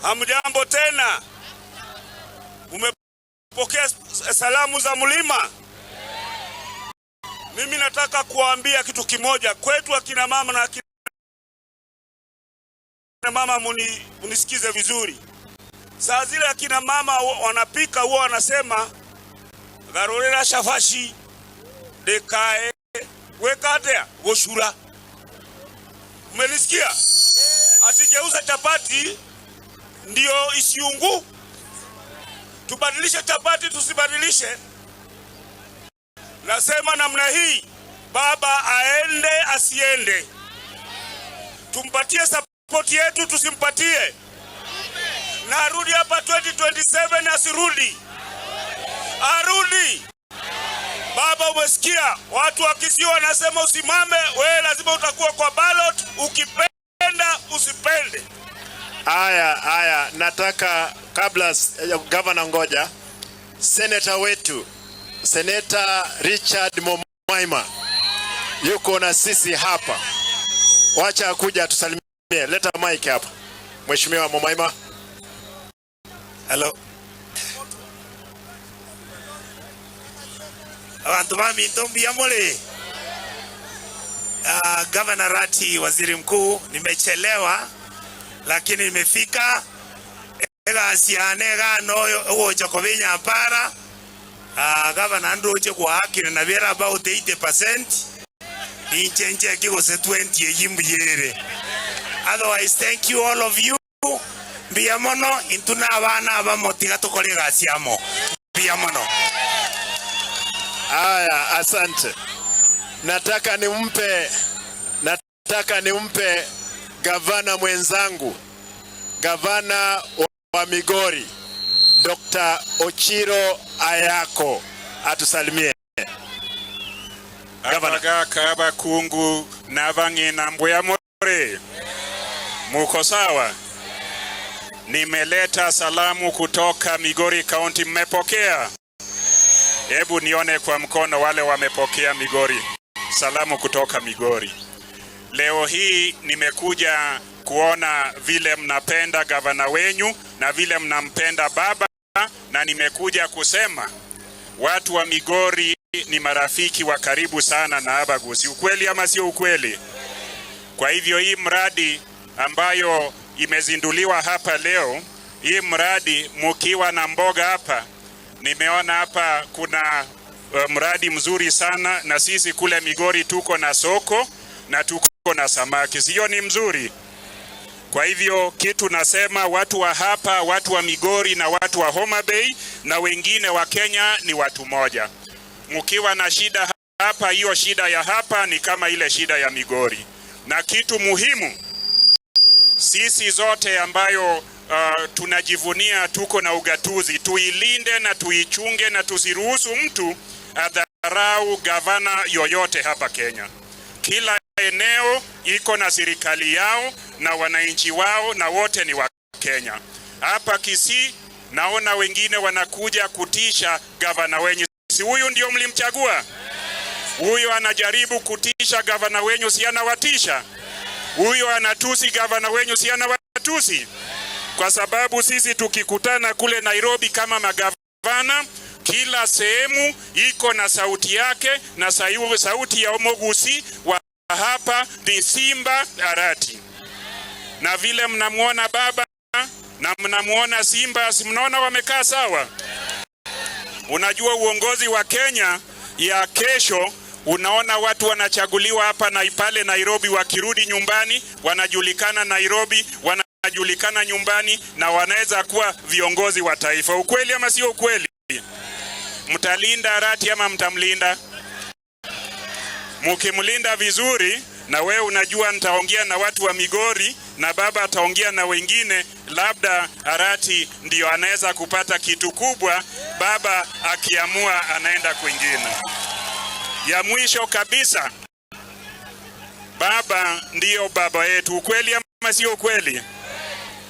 Hamjambo tena. Umepokea salamu za mlima? Mimi nataka kuwaambia kitu kimoja kwetu akina mama na akina mama, munisikize vizuri. Saa zile akina mama wanapika huwa wanasema garurira shafashi dekae wekatea goshura. Umenisikia? Atigeuza chapati ndio isiungu. Tubadilishe chapati, tusibadilishe. Nasema namna hii, baba aende asiende, tumpatie support yetu, tusimpatie? Na arudi hapa 2027, asirudi? Arudi. Baba, umesikia watu wa Kisii wanasema usimame, wewe lazima utakuwa kwa ballot, ukipenda usipende. Haya haya, nataka kabla ya gavana, ngoja seneta wetu, Seneta Richard Momoima yuko na sisi hapa, wacha akuja tusalimie. Leta mic hapa, Mheshimiwa Momoima. Hello. Abantu baminto mbuya mole. Governor Rati, waziri mkuu, nimechelewa lakini nimefika. Egasiane gano ogocha kobinya para. Governor ndoche gwakire na bera about 80%. Ninche nche kigose 20 eyimbuyere. Otherwise, thank you all of you. Mbuya mono intu na abana abamo tiga tukore egasi amo. Mbuya mono. Haya, asante. Nataka nimpe gavana mwenzangu, gavana wa Migori, Dr. Ochiro Ayako atusalimie. Gavana. Abagaka, abakungu n'abang'ina, mbuya more, muko sawa? Nimeleta salamu kutoka Migori County, mmepokea? Hebu nione kwa mkono wale wamepokea Migori, salamu kutoka Migori. Leo hii nimekuja kuona vile mnapenda gavana wenyu na vile mnampenda baba, na nimekuja kusema watu wa Migori ni marafiki wa karibu sana na Abagusi. Ukweli ama sio ukweli? Kwa hivyo hii mradi ambayo imezinduliwa hapa leo, hii mradi mukiwa na mboga hapa, nimeona hapa kuna mradi mzuri sana, na sisi kule Migori tuko na soko na tuko na samaki, sio? Ni mzuri. Kwa hivyo kitu nasema watu wa hapa, watu wa Migori na watu wa Homa Bay na wengine wa Kenya ni watu moja. Mkiwa na shida hapa, hiyo shida ya hapa ni kama ile shida ya Migori. Na kitu muhimu, sisi zote ambayo tunajivunia tuko na ugatuzi, tuilinde na tuichunge na tusiruhusu mtu adharau gavana yoyote hapa Kenya. Kila eneo iko na serikali yao na wananchi wao na wote ni wa Kenya. Hapa Kisii naona wengine wanakuja kutisha gavana wenyu. Si huyu ndio mlimchagua? Huyu anajaribu kutisha gavana wenyu, si anawatisha? Huyu anatusi gavana wenyu, si anawatusi? Kwa sababu sisi tukikutana kule Nairobi kama magavana, kila sehemu iko na sauti yake, na sauti ya Omogusi wa hapa ni Simba Arati. Na vile mnamuona baba na mnamuona Simba, si mnaona wamekaa sawa? Unajua uongozi wa Kenya ya kesho, unaona watu wanachaguliwa hapa na pale Nairobi, wakirudi nyumbani wanajulikana Nairobi, wanajulikana nyumbani na wanaweza kuwa viongozi wa taifa. Ukweli ama sio ukweli? Mtalinda Arati ama mtamlinda? Mukimlinda vizuri, na wewe unajua nitaongea na watu wa Migori na baba ataongea na wengine, labda Arati ndio anaweza kupata kitu kubwa, baba akiamua anaenda kwingine. Ya mwisho kabisa, baba ndiyo baba yetu. Ukweli ama sio ukweli?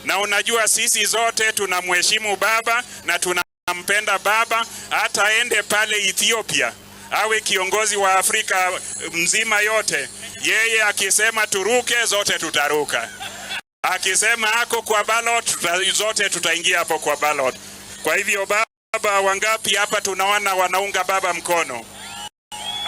Na unajua sisi zote tunamheshimu baba na tunampenda baba, hata aende pale Ethiopia awe kiongozi wa Afrika mzima yote, yeye akisema turuke, zote tutaruka. Akisema ako kwa ballot, zote tutaingia hapo kwa ballot. Kwa hivyo baba, wangapi hapa tunaona wanaunga baba mkono?